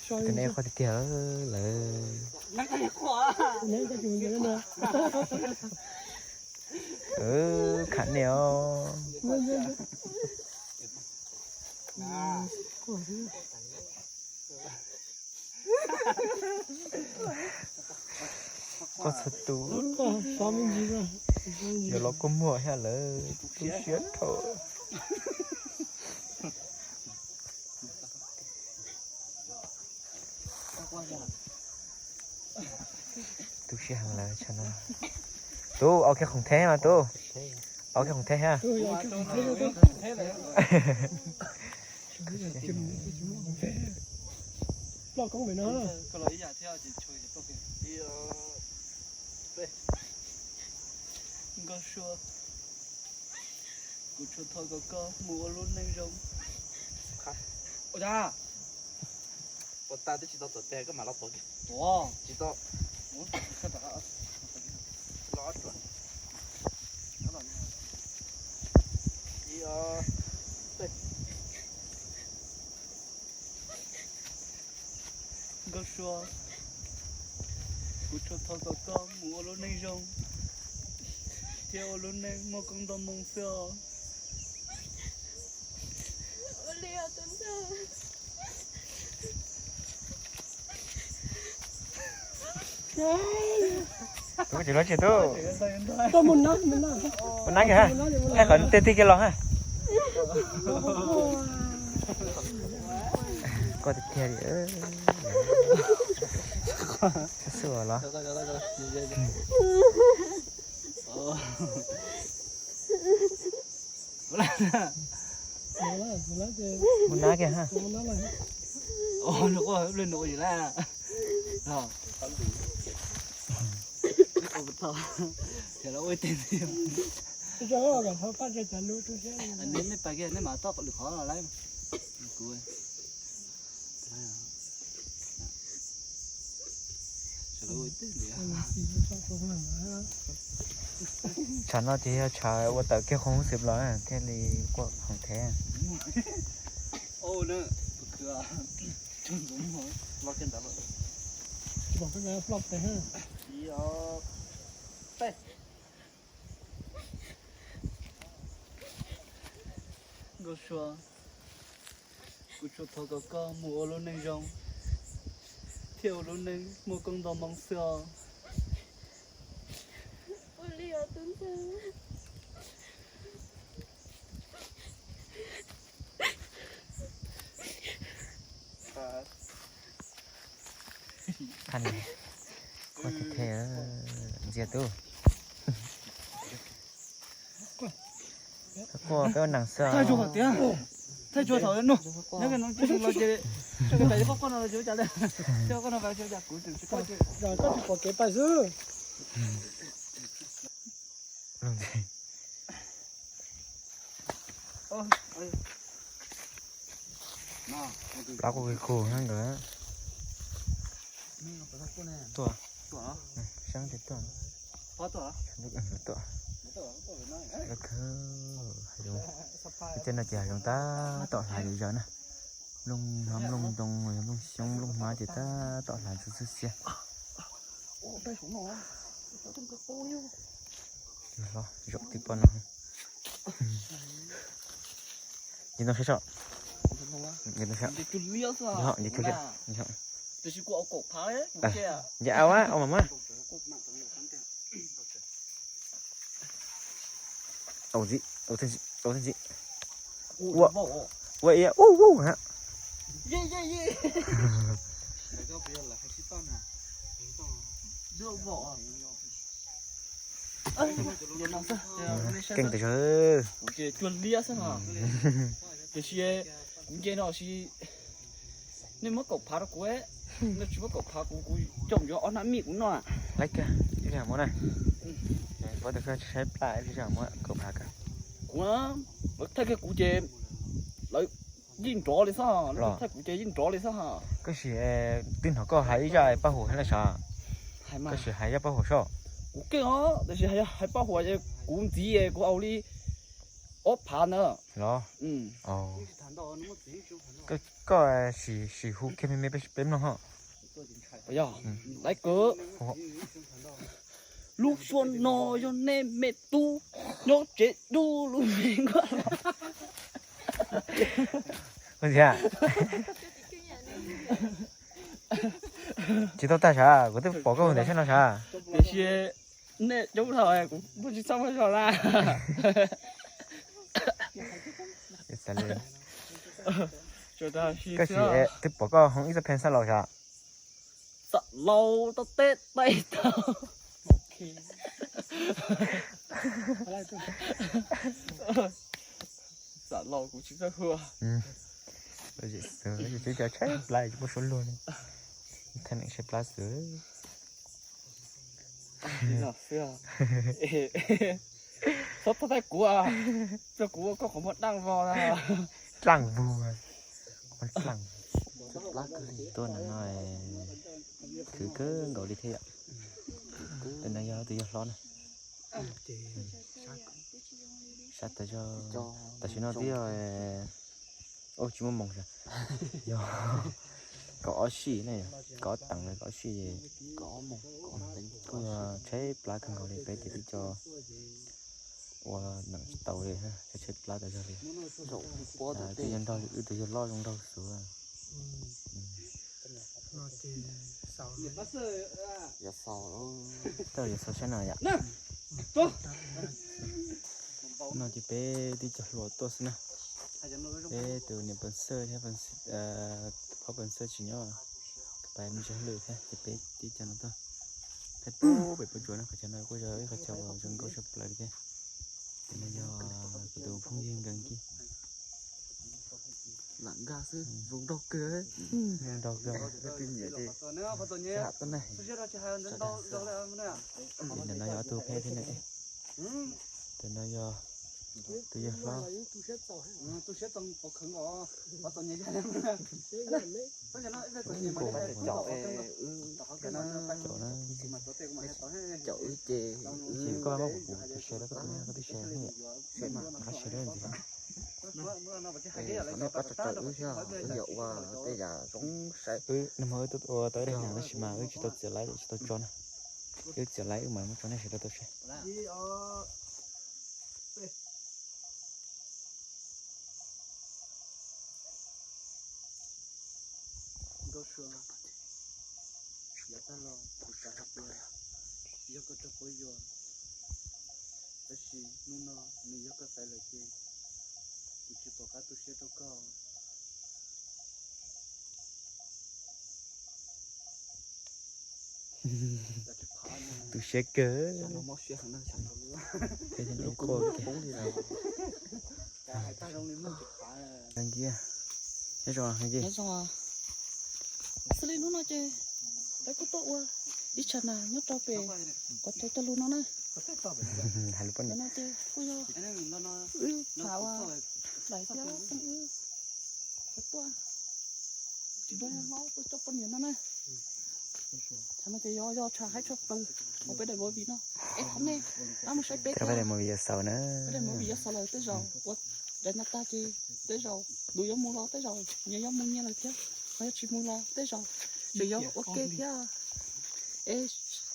Tus nej qhuav tiag tiag lawm. Kham nej os. Koj txhua tus yuav los kua muag thiab lawm, tu siab dhau. Tu siab heev lawm tsam no. Tub, au kiag khoom theb mas tub. Au kiag khoom theb thiab. Nkauj Sua, kuv tsuas thov kom koj mus ua lub neej zoo. Ua cas? Ua tag twb tsis tau tuav tes koj mam los tuav kiag. Tuav. Tsis tau. Nkauj Sua, kuv tsuas thov kom koj mus ua lub neej zoo thiab ua lub neej muaj koob nto moo xwb os. Tub, tsis lov tsis tub. Mus nab kiag ha, thaij qhov tej tig kiag los ha. Koj tiag tiag li. Xub los. Mus nab kiag ha. Nej pais kiag nej mam toj lwm qhov lawm. Tshav no ces yog tshav ua tawm kiag qhov hub xwb los thiaj li quaj khoom thev. Nkauj Sua, kuv tsuas thov kom koj mus ua lub neej zoo thiab ua lub neej muaj koob nto moo xwb os. Ntxias tub. Koj peb ua neeg xwb. Thaij tsuag thaum no, nyob no los ces, koj no los ces ua cas li, koj no los ces ua cas kuv tsis pom kev pais xwb. Plaub kuj kig kug na nkawd. Tuaj, saib tias tuaj. Tuaj, lawv kawg, hav zoov, tej no ces hav zoov tab tom hlav zom zaws na. Nplooj hmab nplooj ntoo, nplooj xyoob nplooj hmab ces tab tom hlav ntxwb ntxwb xiab. Zaum tib poj no. Nce ntoo saib tso. Nce ntoo saib. Nce cug liab. Nce au a, au mas mas. Au ntxim, au ntxim, au ntxim. Ua, ua ia, ua, ua ha. Keej tas zog. Tiam sis kuv nce no sis nej muab kaum phav rau kuv, nej tsis muab kaum phav kuv, kuv coj yuav ob hnab mij kuv noj. Laib kag, ib zag muab na. Pov tas saib plab ib zag muab kaum phav kag. Kuv, thaij kiag kuv ces lawv yeej nrov li xwb, lawv thaij kuv ces yeej nrov li xwb. Koj sim, twb hnov koj hais ib zaj paj huam thiab na sav. Koj sim hais zaj paj huam soj. Kuv keej os, tiam sis hais paj huam kuv ntxiv kuv ua li ob phav na. Los? Koj sim hu kiag me me peb mloog ho. Yog, laiv kawg. Lub suab no yog nej me tub nyob tsev dub lub me nkuaj los. Tsis tau tag sav, kuv twb pom koj hu ntawd saib no sav. Tiam sis nej coob dhau, kuv muaj tsis txhob muaj zog na. Koj sim twb pom koj hu ib txoj pheej xab laus sav. Xab laus tau teb taij tau. Xab laus kuv tsis txawj hu. Tshaib plab tsis muaj suab luag li. Thaj neem tshaib plab xwb. Txhob thaij kuv, rau kuv koj qhov muag dlaaj vog. Dlaaj vog. Tuaj no no khwv kawg nkaus li thiab yom. Tus no yog tus yawg hlob na. Sab tas zog, tam sim no twb yog, tsis muaj moos, yog kaum ob sij ne, kaum ob teev los kaum ob sij, kuj yog tshaib plab kawg nkaus li peb ces twb cov ua neem tsis tau li, tshaib plab tas zog li. Twb yog nrog wb tus yawg loj zoo nraug xwb. Tau yuav xaus saib no yom. No ces peb tib co hluas tuaj xwb na. Peb tus niam pog Xawj thiab tus phob pog Xawj tsis nyob, pais me ntsis hauj lwm thiab ces peb tib co no tuaj. Thaij pub pem Pob Tsuas no, qhov chaw no kuj yog ib qhov chaw uas zoo nkauj tshaj plaws li thiab. Tus no yog kuv tus phooj ywg Nkag Nkig. Lam nkag xwb, zoo nraug kawg. Zoo nraug kawg. Leej twg nyiam ces ham tuaj na. Tus no yog ob tug pheb thiab ne. Tus no yog tus yawg hlob. Caum na. Caum wb ces wb ces koj muab kuv tus share rau koj tus, koj tus share thiab. Qhov share rau ntxiv. Qhov no pab tso rau wb thiab, wb yuav ua tej yam zoo saib. Wb nag hmo wb tuaj ua tau ib daim nyam tab sis mas wb tsis tau txiav laib tsis tau tso na. Wb txiav laib wb mam muab tso nej sawv daws tau saib. Nkauj Sua, yav tag los kuv xav hais tias yog koj rau puab yuav, tab sis hnub no nws yog koj xaiv lawm ces kuv tsis pom qab tu siab rau koj. Tu siab kawg. Peb thiaj li quaj kiag. Nyob zoo, Nyob zoo. Xws li hnub no ces peb kuj tuaj ua ib tsam nas nyob rau pem qhov chaw cog lus no na. Hais lus poj niam. Ntawm no ces kuj yog wb tshav uas daim thiab phooj ywg tuaj, tsis nrog yawg hlob tuaj coj poj niam no na. Tshav no ces yog yog tshav haib tshaj plaws hauv peb daim movie no. Es qhov nej mus saib peb thiab, peb daim movie yuav xaus lawm tej zaum ua daim no tag ces tej zaum tus yuav mus los tej zaum nyias yuav mus nyias lawm thiab, ho yog tsis mus los tej zaum tseem yuav ua ke thiab. Es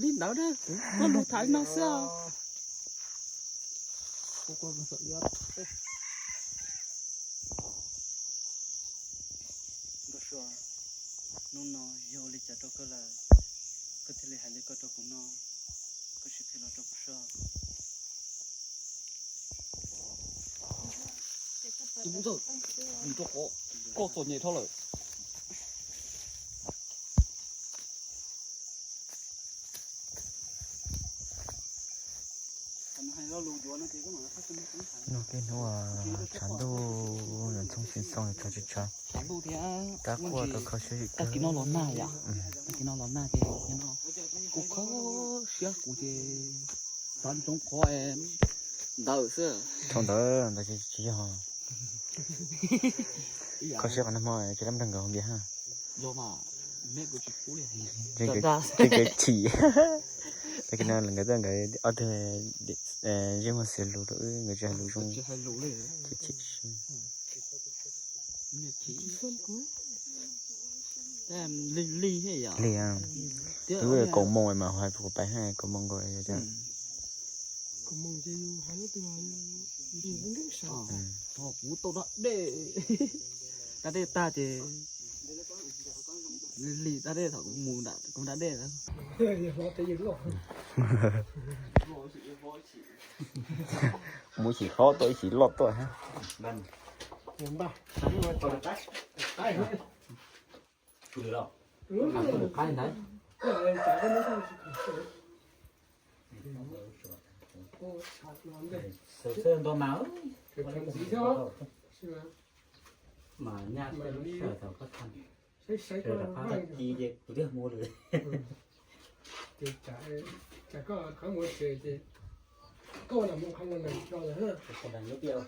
li ntawd na, kuv kuaj lus tham li no xwb os. Nkauj Sua, hnub no yog ua li cas rau koj lawm, koj thiaj li hais li koj rau kuv no, koj sim qhia los rau kuv soj. Tub ntxawg, vim rau qhov koj txom nyem dhau lawm. No peb hnub tshav ntuj, ntxoov tsis ntxoov, tshav tsis tshav, tab kuaj tau kho siab zim kawg. Tag kis no los nag yom, tag kis no los nag ces no kuj kho siab kuv ces xav ntsoov qhov ntawd xwb. Thaum ntawd ntawd tsis yog. Kho siab qhov nag hmo tsis dab nrog nkawd hu npias ha. Tsis nkawd chim. Tag kis no nkawd tuaj nkawd ob tug Zej muag xiav lus rau wb, nkawd tsis hais lus zoo. Chim chim siab. Lig, wb kaum moos mas hais kuv pais hais kaum moos nkaus. Kuv tau da dej, da dej tag ces lig da dej thaum kuv mus da dej. Mus ib chim hlob tuaj ib chim loj tuaj hab. Mas nyaj sawv thaum koj tag, sawv rov qab tag kis ces kuv twb mus lawm. Ces tsam koj qhov mus tsev ces koj lam mus qhov no lawm tso lawm.